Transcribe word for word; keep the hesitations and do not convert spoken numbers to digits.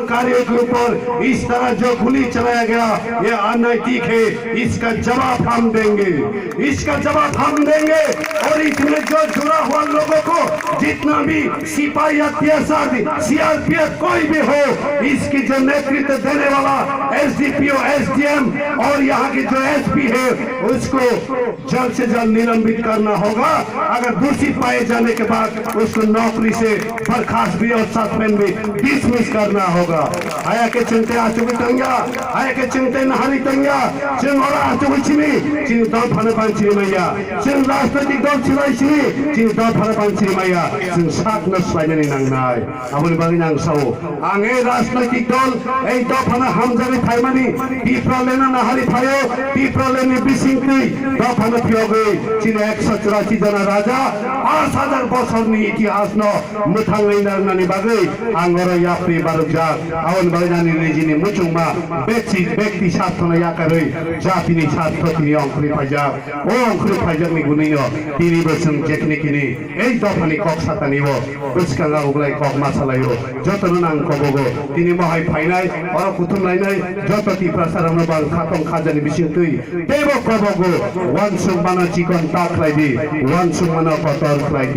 कार्य के ऊपर इस तरह जो गोली चलाया गया, ये अनैतिक है, इसका जवाब हम देंगे, इसका जवाब हम देंगे। और इसमें जो जुड़ा हुआ लोगों को, जितना भी सिपाही, अत्याचार, सीआरपीएफ कोई भी हो, इसकी जो नेतृत्व देने वाला एसडीपीओ, एसडीएम और यहाँ के जो एसपी है, उसको जल्द से जल्द निलंबित करना होगा। अगर दोषी पाए जाने के बाद उसको नौकरी से बर्खास्त भी और सस्पेंड भी, डिसमिस करना होगा। Haya ke chwng tei achugwi tongya, haya ke chwng tei nahari tongya, chwng oro achugwi sini, chini dol phano ban sini manya, chwng rajnoitik dol chilai sini, chini dol phano ban sini manya, chwng sakno swlainani nangnai. Aboni bagwi ang sao, ang ei rajnoitik dol, ei dophano hamjagwi phaimani, Tipralandno nahari phaio, Tipralandni bisingtwi dophano phiyogwi chini ekso churasi jona raja, pash hajar bosorni itihasno mwthangwi narwknani bagwi ang oro yapri barokjak. Aboni bagwi ani nijini muchungma bekti, bekti sarthno yakarwi jatini sartho tini ongkhorwi phaijak. O ongkhorwi phaijakni gwnwino tinibo chwng jekhne kini ei dophani kok satani o bwskango uglai kok ma salaio. Jotono nang kobogo tini mohai phainai, oro kuthum lainai, joto Tiprasa rokno bang khatong khajani bisingtwi teibo kobogo, uansuk mano chikon ta khlai di, uansuk mano kotor khlai di.